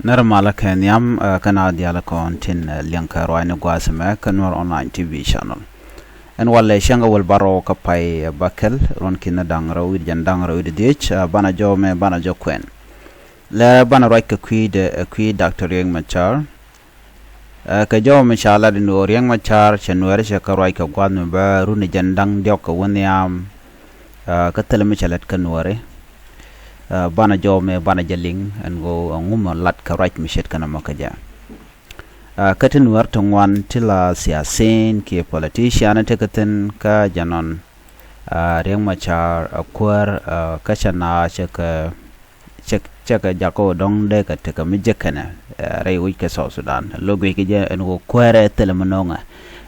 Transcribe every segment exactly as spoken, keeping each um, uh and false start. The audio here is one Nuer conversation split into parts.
Nɛr malä kɛ nhiam, eh, kä na dial kɔn tin, eh, liɛŋ kɛ ruaacni gua̱a̱th mɛ kä Nuer Online T V channel. Ɛn walɛ cäŋ kɛ wäl bärɔw kä pay, eh, bäkɛl ruɔ̱n ki̱n da̱ŋ rɛw wi̱cdɛ jiɛn da̱ŋ rɛw wi̱cdɛ dhieec, eh, banɛ jɔw mɛ banɛ jɔw kuɛn. Lɛ banɛ ruac kɛ kui̱dɛ, eh, kui̱ Doctor Riek Machar. Eh, kɛ jɔw mi ca lat in ɣöö Riek Machar cɛ Nuääri cɛ kɛ ruac kɛ gua̱a̱th mi bä run jiɛn da̱ŋ diɔ̱k kɛ wä nhiam. Eh, kä thilɛ mi cɛ lät kä Nuääri. Eh, banɛ jɔw mɛ banɛ jɛ liŋ ɛn ɣöö ɛŋu mi lat kɛ ruac mi ce̱tkɛ nɔmɔ kä jɛ. Eh, kä ti Nuäär ti ŋuan ti la siasin kiɛ politician ti kɛ thi̱n kä jɛ nɔn. Eh, Riek Machar ɛ kuäär, eh, kä cɛ na cɛ kɛ cɛ, cɛ kɛ jakä wä dɔ̱ŋ dee kɛ tekɛ mi jek kɛnɛ, eh, rɛy wi̱c kɛ South Sudan. Lo guic kɛ jɛ ɛn wä kuäärɛ thilɛ mi no̱o̱ŋɛ.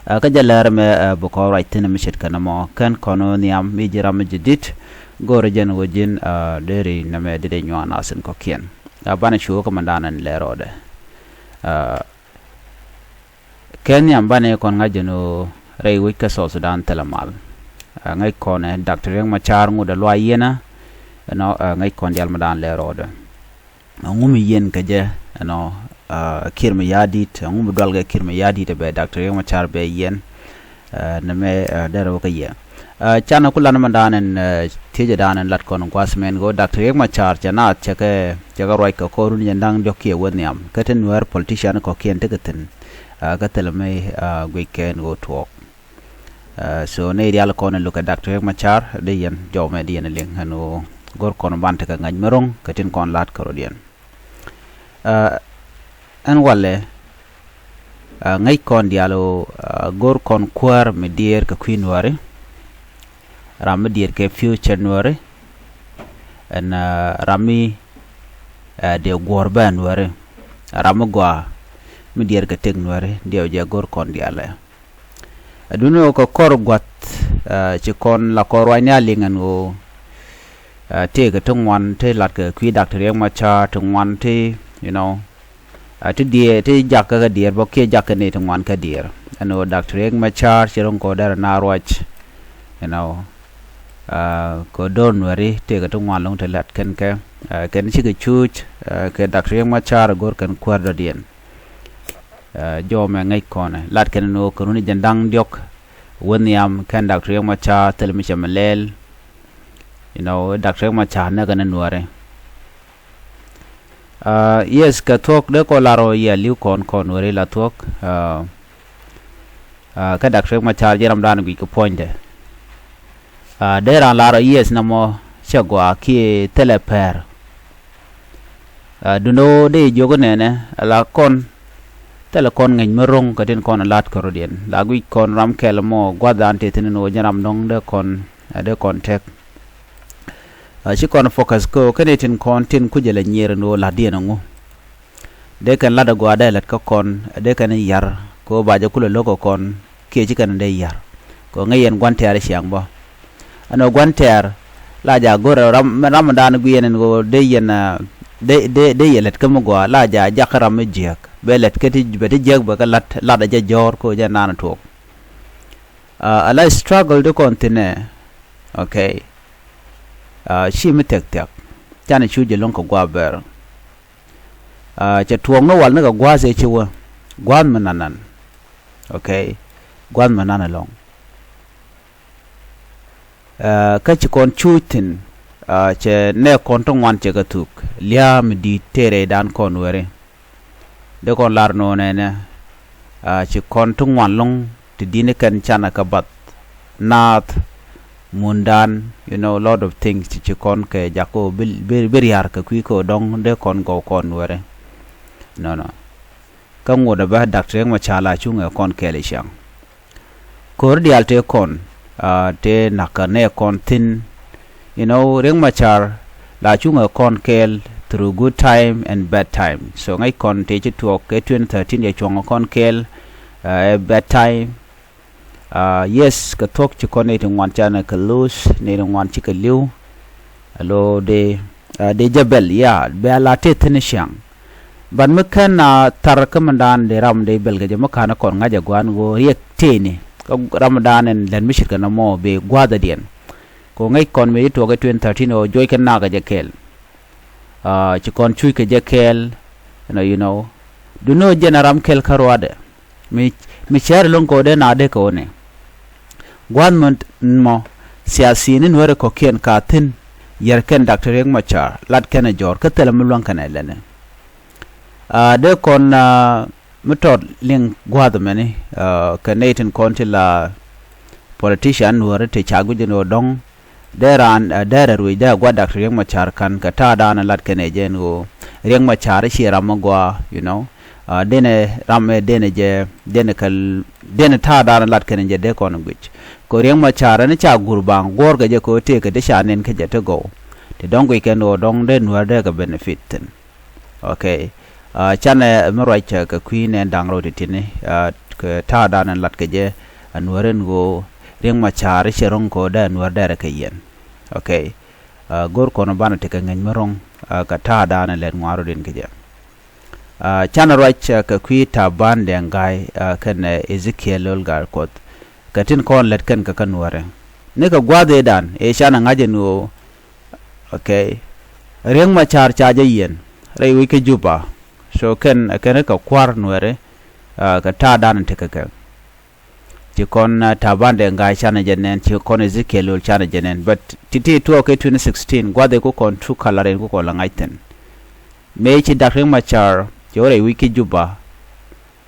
Eh, kä jɛ lɛr mɛ, eh, bi kɔn ruac thi̱n mi ce̱tkɛ nɔmɔ kɛn kɔn wä nhiam mi ji̱ ram mi ji̱ di̱t. Go̱o̱rɛ jɛn wä ji̱n, eh, deri nɛmɛ dee dee nyuan a thi̱n kɔ̱kiɛn. Eh, banɛ cu wä kä mɛndan ɛn lɛr rɔɔdɛ. Eh, Kɛ nhiam banɛ kɔn ŋa̱c jɛn ɣöö rɛy wec kä South Sudan thilɛ mal. Ɛ, ŋäc kɔn ɛ Doctor Riek Machar ŋut ɛ luac yiɛnä. Ɛnɔ, ɛ, ŋäc kɔn dial mi daan lɛ rɔɔdɛ. Ɛŋu mi yiɛn kɛ jɛ, ɛnɔ, ɛ, Kiir Mayardit, ɛŋu mi dual kɛ Kiir Mayardit ɛ bɛ Doctor Riek Machar bɛ yiɛn. Ɛ, nɛmɛ, ɛ, derɛ wä kä yɛ. Ɛ, canɛ ku lan mɛ daan ɛn, ɛ, thiecɛ daan ɛn lat kɔn gua̱th mɛn ɣöö Doctor Riek Machar cɛ naath cɛ kɛ, cɛ kɛ ruac kɛ kɔr run jɛ da̱ŋ diɔ̱k kiɛ wä nhiam. Kä ti Nuäär politician kɔ̱kiɛn tekɛ thi̱n. Ɛ, kä thilɛ mi, ɛ, guic kɛn ɣöö tuɔɔk. Ɛ, so ni rial kɔn ɛ lukɛ Doctor Riek Machar, di yɛn jɔw mɛ di yɛn liŋ ɛn ɣöö go̱r kɔn ban tekɛ ŋa̱c mi ro̱ŋ, kä tin kɔn la̱t kärɔ̱diɛn. Ɛ, ɛn walɛ, ɛ, ŋäc kɔn diaal ɣöö, ɛ, go̱r kɔn kuäär mi diɛɛr kɛ kui̱ Nuääri, ram mi diɛɛr kɛ future Nuääri, ɛn, ɛ, ram mi, ɛ, dee guɔ̱ɔ̱r bä Nuääri, ram mi gɔaa mi diɛɛr kɛ tëk Nuääri, diɛw jɛ go̱r kɔn diaal ɛ. Ɛ, duundɛ ɣöö kɛ kɔr gua̱th, ɛ, ci kɔn la kɔr ruacni a liŋ ɛn ɣöö, ɛ, tëëkɛ ti ŋuan ti latkɛ kui̱ Doctor Riek Machar ti ŋuan ti, you know, ɛ, ti diɛɛr ti jakä kä diɛɛr bä kiɛ jakä ni ti ŋuan kä diɛɛr. Ɛn ɣöö Doctor Riek Machar ci ro̱ŋ kɛ ɣöö derɛ na ruac, you know, ɛ, kɛ ɣöö do̱r Nuääri tëëkɛ ti ŋuan lo̱ŋ ti lat kɛn kɛ, ɛ, kɛn cikɛ cuuc, ɛ, kɛ Doctor Riek Machar go̱r kɛn kuäär dɔ̱diɛn. Ɛ, jɔw mɛ ŋäc kɔnɛ lat kɛn ni ɣöö kɛ runi jɛn da̱ŋ diɔ̱k wä nhiam kɛn Doctor Riek Machar thil mi cɛ mi lɛl. You know, Doctor Riek Machar nɛ kɛn ni Nuääri. Ɛ, yes, kɛ thuɔ̱k dee kɔn lar ɣöö yɛ li̱w kɔn kɔn Nuääri la thuɔ̱k. Ɛ, ɛ, kä Doctor Riek Machar ji̱ ramdan guic kɛ puɔ̱nydɛ. Ɛ, dee raan lar ɣöö yes nɔmɔ cɛ gɔaa kiɛ thilɛ pɛr. Ɛ, duundɛ ɣöö dee jiök nɛnɛ, ɛ la kɔn, thilɛ kɔn ŋäc mi ro̱ŋ kɛ tin kɔn ɛ la̱t kärɔ̱diɛn. La guic kɔn ram kɛl mɔ gua̱thdan tëë thi̱n ɛn ɣöö jɛn ram dɔ̱ŋ dee kɔn, ɛ, dee kɔn tɛk. Ɛ, ci kɔn focus kɛ ɣöö kɛn i̱ tin kɔn tin kucɛ lɛ nyier ɛn ɣöö la̱tdiɛn ɛŋu. Dee kɛn la̱t ɛ gɔaa dee lät kä kɔn, ɛ, dee kɛn i̱ ya̱r kɛ ɣöö ba jɛ kulɛ lo̱k kɛ kɔn, kiɛ ci kɛn dee ya̱r. Kɛ ŋäc yɛn gua̱n tɛ̈r ciaŋ bä. Ɛn ɣöö gua̱n tɛ̈r la jaak go̱rɛ ram, ramdan guiɛn ɛn ɣöö dee yɛn, ɛ, dee, dee, dee yɛ lät kä mi gɔaa la jaak jakä ram mi jiääk. Bɛ lät kä ti, bɛ ti jiääk bɛ kä la̱t, la̱t ɛ jɛ jɔ̱ɔ̱r kɛ ɣöö jɛ naan tuɔɔk. Ɛ, ala struggle di kɔn thi̱n ɛ. Okay. Ɛ, ci mi thia̱k thia̱k. Canɛ cu jɛ lo̱ŋ kɛ gua̱a̱th bɛr. Ɛ, cɛ tuɔɔk ni wal ni kɛ gua̱a̱th ëë ci wä. Gua̱a̱th mi nanan. Okay. Gua̱a̱th mi nan ɛlɔ̱ŋ. Ɛ, kä ci kɔn cuuc thi̱n, ɛ, cɛ nɛɛk kɔn ti ŋuan cɛ kɛ thuk. Lia̱a̱ mi di̱i̱t tëë rɛydan kɔn Nuääri. Dee kɔn lar nɔɔnɛ nɛ, ɛ, ci kɔn ti ŋuan lo̱ŋ ti di̱t ni kɛn canɛ kɛ bath, naath, mundan, you know, lot of things ci, ci kɔn kɛ jakä ɣöö bi, bi, bi ria̱r kɛ kui̱ kɛ ɣöö dɔ̱ŋ dee kɔn gɔw kɔn Nuääri. Nɔnɔ. Kä ŋot ɛ bä Doctor Riek Machar la cuŋɛ kɔn kɛɛl i̱ ciaŋ. Ko̱r diaal tëë kɔn, ɛ, tëë na̱k kɛ nɛɛk kɔn thi̱n. You know, Riek Machar la cuŋɛ kɔn kɛɛl through good time and bad time. So ŋäc kɔn tëë ci tuɔɔk kɛ twenty thirteen cɛ cuɔ̱ŋ kɔn kɛɛl, ɛ, bad time. Ɛ, yes, kɛ thuɔ̱k ci kɔn nɛy ti ŋuan canɛ kɛ lose, nɛy ti ŋuan cikɛ li̱w. Alo dee, ɛ, dee jɛ bɛl, ya, bɛ a la tëë thi̱n ciaŋ. But mi kɛn a thar kä mindan dee ram dee bɛl kɛ jɛ mi ka̱n kɔn ŋa̱c ɛ gua̱a̱n ɣöö riɛk tëëni. Kä ram mindan ɛn lɛn mi ce̱tkɛ nɔmɔ bɛ gua̱a̱th ɛ diɛn. Kɛ ɣöö ŋäc kɔn mëë ci tuɔɔk ɛ twenty thirteen ɣöö juɔc kɛ nakä jɛ kɛɛl. Ɛ, ci kɔn cuc kɛ jɛ kɛɛl. You know, you know. Duŋni ɣöö jɛn a ram kɛl kä ruaadɛ. Mi, mi cäär lo̱ŋ kɛ ɣöö dee na dee kɛ ɣöö ni gua̱a̱th mɔ, mɔ siasi ni Nuäärɛ kɔ̱kiɛn ka thi̱n yɛr kɛn Doctor Riek Machar lat kɛn ɛ jɔ̱ɔ̱r kä thilɛ mi luäŋ kɛn ɛ lɛni. Aa, dee kɔn, aa, mi tɔt liŋ gua̱a̱th mɛni, aa, kɛ nɛy tin kɔn ti la politician Nuäärɛ ti ca guic ni ɣöö dɔ̱ŋ dee raan, aa, dee rɛ ruëëc dee a gua̱a̱th Doctor Riek Machar ka̱n kɛ ta̱a̱ da̱a̱n lat kɛn ɛ jɛ ni ɣöö Riek Machar ci ram mi gɔaa, you know. Aa, denɛ ram ɛ denɛ jɛ, denɛ kɛ, denɛ ta̱a̱ da̱a̱n lat kɛn ɛ jɛ dee kɔn guic. Kɛ ɣöö Riek Machar ɛn ca guur baŋ guɔ̱ɔ̱r kɛ jɛ kɛ ɣöö tëëkɛ dee ca nɛn kä jɛ ti gɔw. Ti dɔ̱ŋ guic kɛn ɣöö dɔ̱ŋ dee Nuäär dee kɛ benefit thi̱n. Okay. Aa, canɛ mi ruac kɛ kui̱ nɛn da̱ŋ rɛw ti ti̱ni, aa, kɛ ta̱a̱ da̱a̱n lat kɛ jɛ, aa, Nuäär ɛn ɣöö Riek Machar cɛ ro̱ŋ kɛ ɣöö dee Nuäär dee rɛ kɛ yɛn. Okay. Aa, go̱r kɔn banɛ tekɛ ŋäc mi ro̱ŋ, aa, kɛ ta̱a̱ da̱a̱n lɛt ŋuan rɔ̱diɛn kɛ jɛ. Aa, canɛ ruac, aa, kɛ kui̱ Taban Deng Gai, aa, kɛnɛ Ezekiel Lol Gatkuoth. Kɛ tin kɔn lät kɛn kɛ kä Nuäärɛ. Ni kɛ gua̱a̱th ëëdan, ëë canɛ ŋa̱c ɛn ɣöö, okay. Riek Machar ca jɛ yiɛn rɛy wec kä Juba. So kɛn, kɛn kɛ kua̱r Nuäärɛ, aa, kɛ ta̱a̱ da̱a̱n tekɛ kɛ. Ci kɔn, aa, Taban Deng Gai canɛ jɛ nɛn, ci kɔn Ezekiel Lol canɛ jɛ nɛn. But ti̱ti̱ tuɔɔk kɛ twenty sixteen, gua̱a̱th ëë ku kɔn tu kalar in ku kɔn la ŋa̱c thi̱n. Mëë ci Doctor Riek Machar, ci wä rɛy wec kä Juba.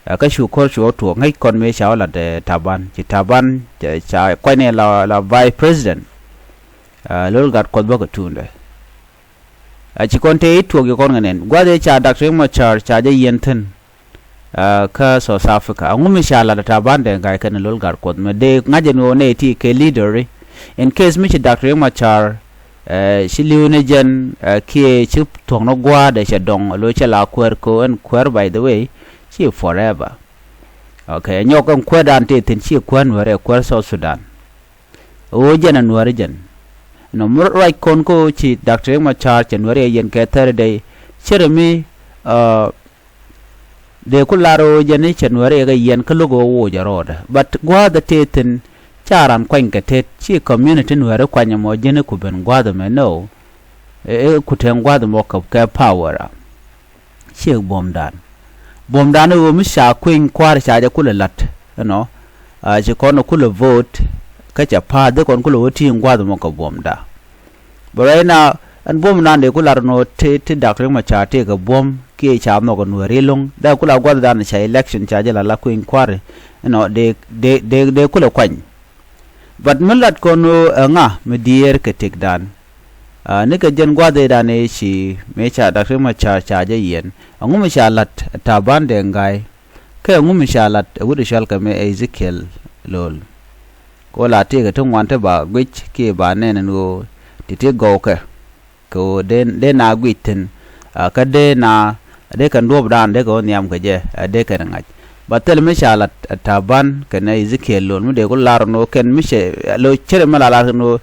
Aa, kä cu ko̱r cu wä tuɔɔk, ŋäc kɔn mëë ca wä lat, aa, Taban. Ci Taban, ca, ca kuany ni la, la vice president. Aa, Lol Gatkuoth bä kɛ tuundɛ. Aa, ci kɔn te i̱ tuɔɔk ci kɔn kɛ nɛn. Gua̱a̱th ëë ca Doctor Riek Machar ca jɛ yiɛn thi̱n. Aa, kä South Africa. Ɛŋu mi ca lat Taban Deng Gai kɛnɛ Lol Gatkuoth mi dee ŋa̱c ɛn ɣöö nɛy ti kɛ leader i̱. In case mi ci Doctor Riek Machar, aa, ci li̱w ni jɛn, aa, kiɛ ci thuɔ̱k ni gua̱a̱dɛ cɛ dɔ̱ŋ, lo̱c cɛ la kuäär kɛ ɣöö ɛn kuäär, by the way, ci forever. Okay, nyɔk ɛn kuäärdan tëë thi̱n ci kuäär Nuäärɛ, kuäär South Sudan. Ɣöö jɛn ɛ Nuäärɛ jɛn. Nɔ mi ruac kɔn kä ɣöö ci Doctor Riek Machar cɛ Nuäärɛ yɛn kɛ thirty day. Cɛ rɛ mi, aa, dee ku lar ɣöö jɛn i̱ cɛ Nuäärɛ kɛ yɛn kä lo̱k ɣöö woc ɛ rɔɔdɛ. But gua̱a̱th ɛ tëë thi̱n ca ran kuany kɛ tet, ci community Nuäärɛ kuany ɛmɔ ji̱n i̱ ku ben gua̱a̱th ɛmɛ nɔ. Ɛ, ɛ ku teŋ gua̱a̱th ɛmɔ kɛ, kɛ power a. Ciek buɔ̱mdan. Buɔ̱mdan ɛ ɣöö mi ca kueny kua̱r ca jɛ kulɛ la̱t, you know. Aa, ci kɔn ɛ kulɛ vote, kä cɛ pa̱a̱th dee kɔn kulɛ wä ti̱i̱ŋ gua̱a̱th ɛmɔ kɛ buɔ̱mda. But right now, ɛn buɔ̱mdan dee ku lar nɔ ti, ti Doctor Riek Machar tëëkɛ buɔ̱m kiɛ ca nhɔk ɛ Nuäärɛ lo̱ŋ. Dee ku la gua̱thdan ca election ca jɛ la la kueny kua̱ri, you know, dee, dee, dee, dee kulɛ kuany. But mi lat kɔn ɣöö ɛŋa mi diɛɛr kɛ tëkdan. Aa, nikɛ jɛn gua̱a̱th ëëdan ëë ci mëë ca Doctor Riek Machar ca jɛ yiɛn. Ɛŋu mi ca lat Taban Deng Gai. Kɛ ɛŋu mi ca lat ɛ wut ɛ cɔal kɛ mi Ezekiel Lol. Kɛ ɣöö la tëëkɛ ti ŋuan ti ba guic kiɛ ba nɛn ɛn ɣöö ti ti gɔwkɛ. Kɛ ɣöö dee, dee na guic thi̱n, aa, kä dee na, dee kɛn duɔ̱ɔ̱pdan dee kɛ ɣöö nhiam kɛ jɛ, aa, dee kɛn ŋa̱c. Ba thil mi ca lat, aa, Taban kɛnɛ Ezekiel Lol mi dee ku lar ɛn ɣöö kɛn mi cɛ, aa, lo̱c cɛ rɛ mi la lar kɛn ɣöö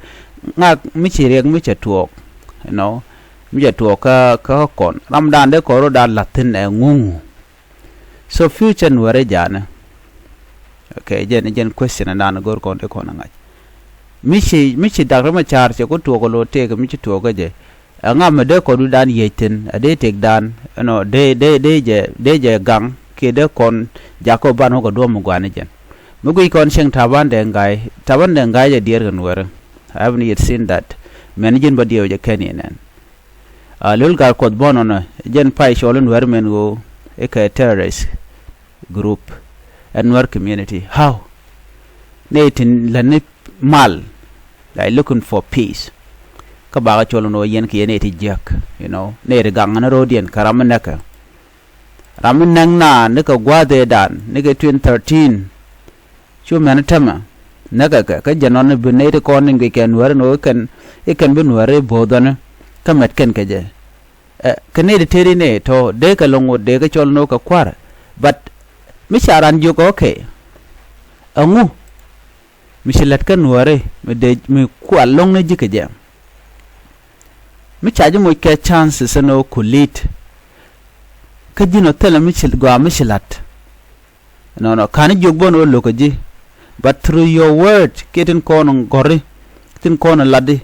ŋak mi ci Riek mi cɛ tuɔɔk, you know, mi cɛ tuɔɔk kä, kä kɔn. Ramdan dee kɔn rɔ̱dan la̱th thi̱n ɛ ŋuŋ. So future Nuäärɛ ja̱a̱nɛ. Okay, jɛn, jɛn question ɛnan go̱r kɔn dee kɔn ɛ ŋa̱c. Mi ci, mi ci Doctor Riek Machar cɛ ku tuɔɔk ɛ lo̱ tëëk mi ci tuɔɔk kä jɛ. Ɛŋa mi dee kɔn dudan yiec thi̱n, ɛ dee tëkdan, you know, dee, dee, dee jɛ, dee jɛ gaŋ kiɛ dee kɔn jakä ban wä kɛ duɔ̱ɔ̱p mi gua̱a̱ni jɛn. Mi guic kɔn cieŋ Taban Deng Gai, Taban Deng Gai jɛ diɛɛr kɛ Nuäärɛ. I haven't yet seen that. Mɛn ji̱n bä diɛw jɛ kɛn yɛ nɛn. Aa, Lol Gatkuoth bä nɔnɔ, jɛn pay cɔl in Nuäärɛ mɛn ɣöö i̱ kɛ terrorist group, ɛ Nuer community. How? Nɛy tin lätni mal, like looking for peace. Kä bakɛ cɔl in ɣöö yɛn kɛ yɛn nɛy ti jiäk, you know, nɛy ti gaŋ ni ro̱o̱diɛn kɛ ram mi näkɛ. Ram mi näk naan nikɛ gua̱a̱th ëëdan, nikɛ twenty thirteen. Cu mɛn tämɛ näkɛ kɛ, kä jɛ nɔn bi nɛy ti kɔn in guic kɛ Nuäärɛ ni ɣöö i̱ kɛn, i̱ kɛn bi Nuäärɛ bo̱o̱th ɣɔni kä mɛt kɛn kɛ jɛ. Ɛ, kɛ nɛy ti tëëri nɛy tɔ̱ dee kɛ lo̱ŋ ŋot dee kɛ cɔl ni ɣöö kɛ kua̱r. But mi ca ran jiök, okay, ɛŋu mi ci lät kä Nuäärɛ mi dee mi kual lo̱ŋ ni ji̱ kɛ jɛ? Mi ca ji̱ moc kɛ chances ɛn ɣöö ku lead. Kä ji̱n ɔ thilɛ mi ci gɔaa mi ci la̱t. Nɔnɔ ka̱n jiök bä ni ɣöö lo̱kä ji̱. But through your word kiɛ tin kɔn gɔ̱ri, tin kɔn latdi,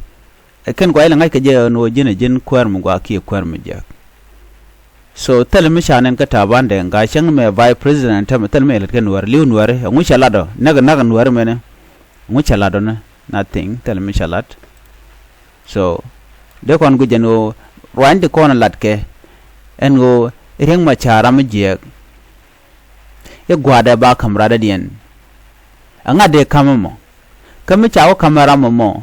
ɛ kɛn kua ilɛ ŋa̱c kɛ jɛ ɛn ɣöö ji̱n ɛ ji̱n kuäär mi gɔaa kiɛ kuäär mi jiäk. So thilɛ mi ca nɛn kä Taban Deng Gai cäŋ mɛ vice president tämɛ, thilɛ mi cɛ lat kɛ Nuäri, li̱w Nuäri, ɛŋu cɛ lat ɔ, näk näk Nuäri mɛnɛ, ɛŋu cɛ lat ɔ ni, nothing, thilɛ mi cɛ lat. So dee kɔn guic ɛn ɣöö ruany ti kɔn ɛ lat kɛ ɛn ɣöö Riek Machar ram mi jiɛɛk i̱ gua̱a̱dɛ ba ka̱m radädiɛn. Ɛŋa dee ka̱m ɛmɔ? Kä mi ca wä ka̱m ɛ ram ɛmɔ,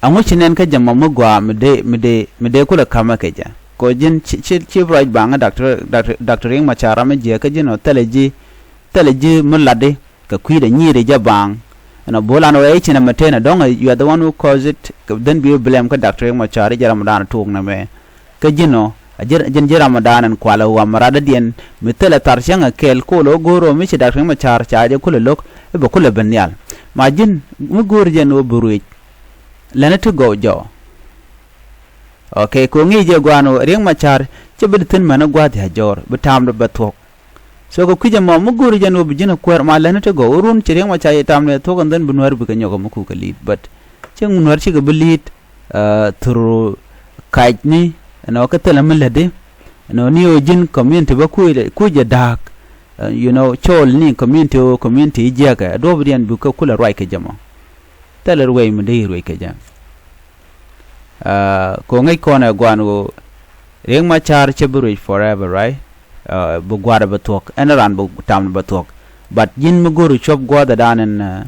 ɛŋu ci nɛn kä jɛ mɔ mi gɔaa mi dee, mi dee, mi dee kulɛ ka̱mä kɛ jɛ? Kɛ ɣöö ji̱n ci, ci, ci ruac baŋä Doctor, Doctor, Doctor Riek Machar ram mi jiɛɛk kä ji̱n ɔ thilɛ ji̱, thilɛ ji̱ mi latdi kɛ kui̱dɛ nyi̱i̱ri jɛ baŋ. Ɛn ɔ bo̱o̱l an ɣöö ɛ i̱ ci nɛmɛ tënɛ dɔ̱ŋ, you are the one who caused it, kɛ then bi wä blame kä Doctor Riek Machar i̱ jɛ ramdan tuɔɔk nɛmɛ. Kä ji̱n ɔ, a ji̱n, ji̱n ji̱ ramdan ɛn kualɛ ɣɔam radädiɛn mi thilɛ thar cäŋ ɛ kɛɛl ko̱l ɣä go̱o̱r ɔ mi ci Doctor Riek Machar ca jɛ kulɛ lo̱k i̱ bɛ kulɛ ben nhial. Ma ji̱n mi go̱o̱r jɛn ɣöö bi ruëëc. Lɛni ti gɔw jɔɔ. Ok, kɛ ɣöö ŋi̱i̱c jɛ gua̱a̱n ɣöö Riek Machar cɛ bi di thi̱n män ɛ gua̱a̱th ya jɔɔr, bi ta̱a̱mdɛ bɛ thuɔ̱k. So kɛ kui̱c ɛmɔ mi go̱o̱ri jɛn ɣöö bi ji̱n ɛ kuäär ma lɛni ti gɔw, run ci Riek Machar cɛ ta̱a̱mdɛ thuɔ̱k and then bi Nuäär bikɛ nyɔk ɛmɛ kukɛ li̱i̱t. But cä Nuäär cikɛ bi li̱i̱t, uh, through ka̱cni, ɛnɔ kä thilɛ mi lätdi, ɛnɔ ni ɣöö ji̱n community bä kuc, kuc jɛ da̱a̱k, uh, you know, cɔɔl ni community ɣöö community jiäkɛ, ɛ duɔ̱ɔ̱pdiɛn bi kä kulɛ ruac kɛ jɛ mɔ. Thilɛ ruëëc mi dee ruëëc kɛ jɛ. Ah, kɛ ɣöö ŋäc kɔn ɛ gua̱a̱n ɣöö Riek Machar cɛ bi ruëëc forever, right? Ah, bi gua̱a̱r bɛ thuɔ̱k, ɛn raan bi tam bɛ thuɔ̱k. But ji̱n mi go̱o̱ri cuɔ̱p gua̱a̱thdan ɛn, ah,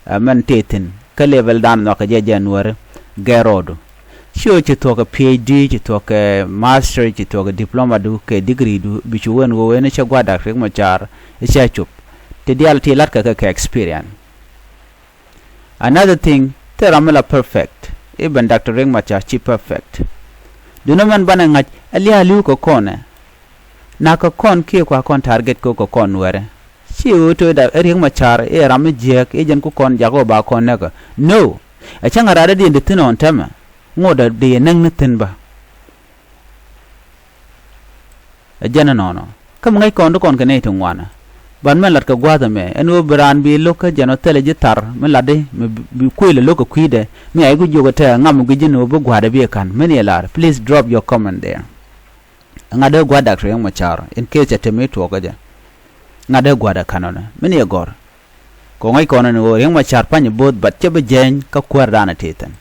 ah, mɛn tëë thi̱n kä level dan nhɔakɛ jɛ jɛ Nuäri gɛr rɔɔdu. Ci ɣöö ci thuɔ̱k kɛ PhD, ci thuɔ̱k kɛ master, ci thuɔ̱k kɛ diploma du kɛ degree du, bi cu wen ɣöö ɛn cɛ gua̱a̱r Doctor Riek Machar cɛ cup. Ti diaal ti la̱tkɛ kɛ kɛ experience. Another thing, thil ram mi la perfect. Even Doctor Riek Machar ci perfect. Duundɛ mɛn banɛ ŋa̱c ɛ lia̱a̱ li̱w kɛ kɔnɛ. Na̱k kɛ kɔn kiɛ kua kɔn target kɛ kɛ kɔn Nuäärɛ. Ci ɣöö to̱ da ɛ Riek Machar i̱ ram mi jiääk i̱ jɛn ku kɔn jak ɣöö ba kɔn näk ɛ. No. Ɛ cäŋ ɛ raadädiɛn di thi̱n ɣɔn täämɛ. Ŋot ɛ di yɛ näk ni thi̱n bä. Ɛ jɛn ɛnɔnɔ. Kä mi ŋäc kɔn ti kɔn kɛ nɛy ti ŋuanɛ. Ban mɛn lat kɛ gua̱a̱th ɛmɛ ɛn ɣöö bi raan bi lo̱k kä jɛn ɔ thilɛ ji̱ thar mi latdi mi bi kuël ɛ lo̱k kɛ kui̱dɛ mi a i̱ ku jiök ɛ tɛɛ ŋam ɛ gui̱c ji̱n ɣöö bi gua̱a̱dɛ bi ɛ ka̱n. Mɛn yɛ lar, please drop your comment there. Ŋa̱t dee gua̱a̱r Doctor Riek Machar in case cɛ te mi tuɔɔk kä jɛ. Ŋa̱t dee gua̱a̱dɛ ka̱n ɔnɛ. Mɛn yɛ gɔ̱r. Kɛ ŋäc kɔn ɛn ɣöö Riek Machar pa̱ny ɛ bo̱o̱th but cɛ bi jɛny kä kuäärdan ɛ tëë thi̱n.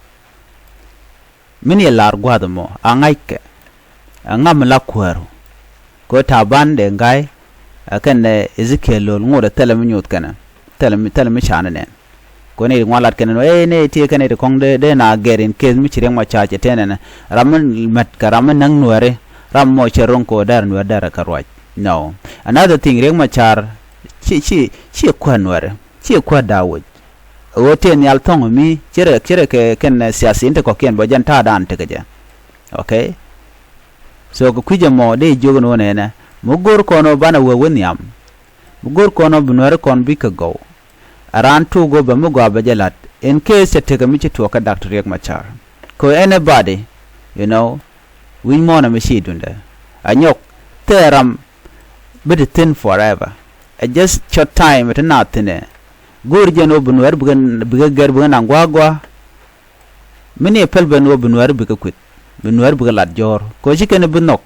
Min yɛ lar gua̱a̱th ɛmɔ a ŋa̱ckɛ. Ɛ ŋam mi la kuääru. Kɛ ɣöö Taban Deng Gai, ɛ kɛn ɛ Ezekiel Lol ŋot ɛ thilɛ mi nyoth kɛnɛ. Thilɛ mi, thilɛ mi canɛ nɛn. Kɛ ɣöö nɛy ti ŋuan lat kɛnɛ nɔ, ee, nɛy ti kɛn nɛy ti kɔ̱ŋ dee, dee na gɛr in case mi ci Riek Machar cɛ tɛn ɛnɛ. Ram mi mɛt kɛ ram mi näk Nuääri. Ram mɔ cɛ ro̱ŋ kɛ ɣöö dɛr Nuääri dɛr ɛ kɛ ruac. No. Another thing, Riek Machar ci, ci, ci kuäär Nuääri. Ci kuäär Da̱wec. Ɣöö tëë nhial thɔ̱ŋ mi ci rɛ, ci rɛ kɛ kɛn, eh, siasin ti kɔ̱kiɛn bä jɛn ta̱a̱dan tekɛ jɛ. Okay. So kɛ kui̱c ɛmɔ dee jiök ɛn ɣöö nɛnɛ mi go̱o̱r kɔn ɣöö banɛ wee wä nhiam. Mi go̱o̱r kɔn ɣöö bi Nuääri kɔn bikɛ gɔw. Ɛ raan tuuk ɣöö bɛ mi gɔaa bɛ jɛ la̱t in case cɛ tekɛ mi ci tuɔɔk kä Doctor Riek Machar. Kɛ ɣöö anybody, you know, wi̱c muɔ̱ɔ̱n ɛmɛ ci duundɛ. Anyɔk thɛɛr ram bi te thi̱n forever. Ɛ just short time ti naath thi̱n ɛ. Go̱o̱r jɛn ɣöö bi Nuäär bikɛ, bikɛ gɛr bikɛ naŋ gua̱a̱ gua̱a̱. Mi ni ɛ päl ben ɣöö bi Nuäär bikɛ kui̱th. Bi Nuäär bikɛ lat jɔ̱ɔ̱r. Kɛ ɣöö ci kɛn bi nhɔk.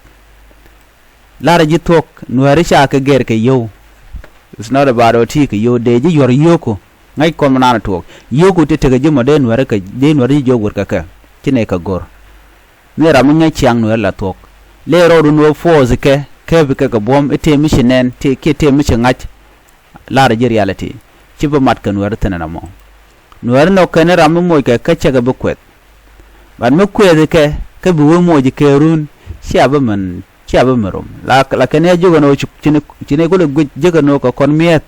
La̱rä ji̱ thuɔ̱k Nuääri ca kɛ gɛr kɛ yio̱w. It's not about ɣöö ti kɛ yio̱w dee ji̱ yuɔ̱r yio̱o̱ku. Ŋäc kɔn mi naan ɛ tuɔɔk. Yio̱o̱ku ti tekɛ ji̱ mɔ dee Nuääri kɛ, dee Nuääri ji̱ jiök wër kɛ kɛ. Ci nɛy kɛ go̱r. Mi ram mi ŋäc ciaŋ Nuääri la thuɔ̱k. Lëë rɔɔdu ni wä force kɛ, kɛ bi kɛ kɛ buɔ̱m, i̱ tëë mi ci nɛn, tëë kiɛ tëë mi ci ŋa̱c. La̱rä ji̱ reality. Ci bi mat kɛ Nuääri thi̱n ɛn ɛmɔ. Nuääri nɔ kɛn i̱ ram mi moc kɛ kä cäkɛ bi kuɛth. But mi kuɛth kɛ, kä bi wä moc kɛ run, cia bi mɛn, cia bi mɛn rom. La, la kɛn i̱ a jiök ɛn ɣöö ci, ci ni, ci ni kulɛ guic jiök ɛn ɣöö kɛ kɔn mi̱eth.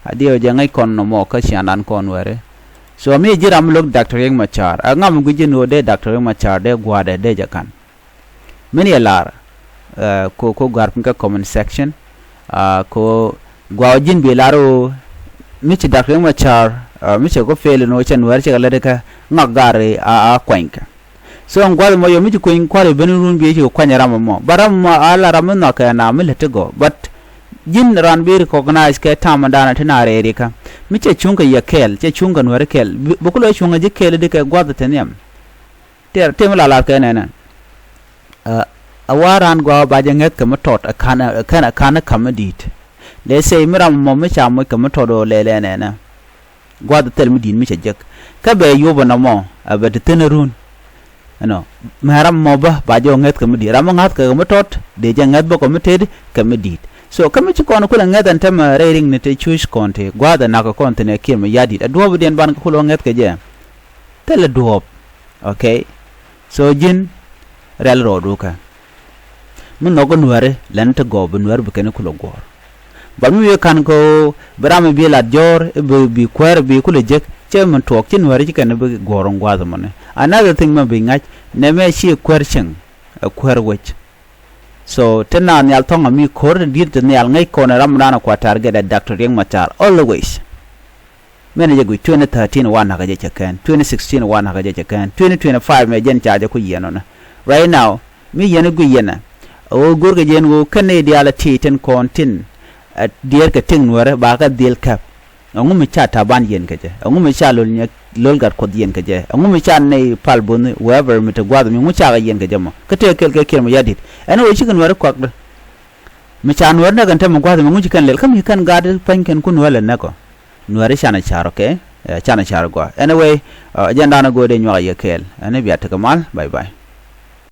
A diɛw jɛ ŋäc kɔn nɔmɔ kä ciaŋdan kɔn Nuääri. So mi ji̱ ram mi lo̱k Doctor Riek Machar. A ŋam guic ji̱n ɣöö dee Doctor Riek Machar dee gua̱a̱dɛ dee jɛ ka̱n. Min yɛ lar, eh, ko, ko gɔ̱a̱r piny kä comment section. Ah, ko gɔaa ji̱n bi lar ɣöö mi ci Doctor Riek Machar, ah, mi cɛ kɔ fail ni ɣöö cɛ Nuäär cɛ kɛ lät kä ŋak gar a, a kuanykɛ. So ŋ gua̱th mɔ yɔ mi ci kuany kua̱r i̱ ben run bi ci kuany ram mɔ. But ram mɔ a la ram mi nhɔakɛ na mi lät ti gɔ̱. But ji̱n ran bi recognize kɛ tam dan ti na rɛɛri kä. Mi cɛ cuŋ kɛ yɛ kɛɛl, cɛ cuŋ kɛ Nuääri kɛɛl. Bi, bi kulɛ cuŋ kɛ ji̱ kɛɛl di kɛ gua̱th ti nhiam. Tëë, tëë mi la lar kɛ nɛnɛ. Ah, a wa raan gɔaa ba jɛ ŋäth kɛ mi tɔt ɛ ka̱n ɛ ka̱n ɛ ka̱n ɛ ka̱m mi di̱i̱t. Lɛ sɛy mi ram mɔ mi ca moc kɛ mi tɔt ɣöö lɛl ɛn ɛnɛ. Gua̱th thil mi di̱i̱t mi cɛ jek kä bɛ yop ɛnɔ mɔ ɛ bɛ ti thin ɛ run. Ɛnɔ mɛ ram mɔ bä ba jɛ ɣöö ŋäth kɛ mi di̱i̱t, ram mɔ ŋa̱th kɛ kɛ mi tɔt dee jɛ ŋäth bä kɛ mi tëëd kɛ mi di̱i̱t. So kä mi ci kɔn kulɛ ŋäth ɛn tämɛ rɛy riŋni te cuc kɔn te gua̱th ɛ nak kɛ kɔn thin ɛ kiɛm ɛ ya̱di̱t ɛ duɔ̱ɔ̱p diɛn ban kɛ kulɛ ɣöö ŋäth kɛ jɛ. Thilɛ duɔ̱ɔ̱p. Okay. So ji̱n rɛl rɔɔdu kɛ mi nhɔk nuääri lɛn ti gɔɔp bi nuääri bi kɛn kulɛ guɔ̱ɔ̱r. Bal mi wi̱i̱ ka̱n kɛ ɣöö bi ram bi lat jɔ̱ɔ̱r bi bi kuäär bi kulɛ jek cɛ min tuɔɔk ci nuääri ci kɛn bi guɔ̱ɔ̱r in gua̱a̱th mɔni. Another thing mɛ bi ŋa̱c nɛ mɛ ci kuäär cieŋ ɛ kuäär wec. So ti na nhial thɔŋ ami ko̱r ti di̱t ti nhial ŋäc kɔn ram dan kuatar gɛ dɛ Doctor Riek Machar always. Mɛn jɛ guic twenty thirteen wa nakä jɛ cɛ kɛn, twenty sixteen wa nakä jɛ cɛ kɛn, twenty twenty-five mɛ jɛn ca jɛ ku yiɛn ɔnɛ. Right now mi yɛn i̱ guic yɛn ɛ ɣöö go̱rkɛ jɛ ɛn ɣöö kɛn nɛy diaal ɛ ti tin kɔn tin ɛ diɛɛr kɛ tiŋ nuäärä ba kɛ dhil kɛp. Ɛŋu mi ca Taban yiɛn kɛ jɛ? Ɛŋu mi ca Lol Nyɛ Lol Gat Kuɔth yiɛn kɛ jɛ? Ɛŋu mi ca nɛy Pal Bo̱ni whoever mi te gua̱a̱th mi ŋu ca kɛ yiɛn kɛ jɛ mɔ? Kä tëë kɛl kɛ kiɛn mɔ ya̱di̱t ɛn ɣöö cikɛ nuäärä kuakdä. Mi ca nuäär näk ɛn tämɛ gua̱th mi ŋuci kɛn lɛl kä mi kɛn gaat pa̱ny kɛn kun nuäär lɛ näk ɔ. Nuäär i̱ canɛ ca̱r ɔ kɛ canɛ ca̱r ɔ gɔaa. Anyway, jɛn da̱a̱n ɔ go̱o̱dɛ nyuak a yɛ kɛɛl ɛn i̱ bia tekɛ mal. Bye bye.